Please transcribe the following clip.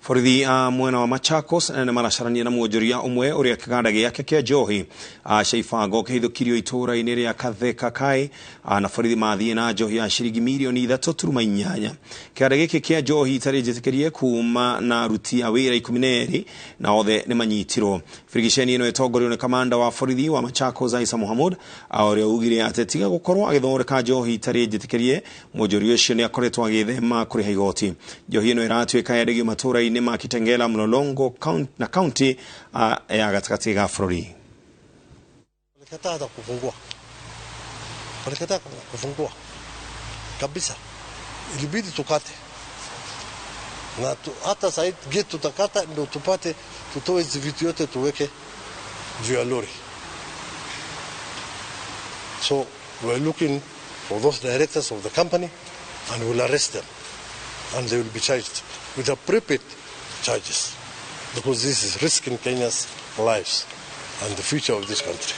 Borithi a mwena wa Machakos nĩ maracarania na mwonjoria ũmwe ũrĩa kĩganda gĩake kĩa njohi cia ibango kĩhithũkirio itũũra-inĩ rĩa Katheka Kai, na borithi mathiĩ na njohi ya ciringi mirioni 3.8. Kĩganda gĩkĩ kĩa njohi itarĩ njĩtĩkĩrie kuma na aruti a wĩra 12 na othe nĩ manyitirwo. Birigiceni ĩno ĩtongorio nĩ kamanda wa borithi wa Machakos Isa Mohamud, ũrĩa ugire atĩ tiga gũkorwo agĩthondeka njohi itarĩ njĩtĩkĩrie, mwonjoria ũcio nĩ akoretwo agĩthema kũrĩha igoti. Njohi ĩno ĩratuĩka yendagio matũũra-inĩ ma Kitengela, Mlolongo na kaunti ya gatagatĩ ga bũrũri. Walikataa hata kufungua, walikataa kufungua kabisa, ilibidi tukate na hata sasa gate tutakata ndio tupate tutoe hizi vitu yote tuweke juu ya lori. So we are looking for those directors of the company and we'll arrest them and they will be charged with appropriate charges because this is risking Kenya's lives and the future of this country.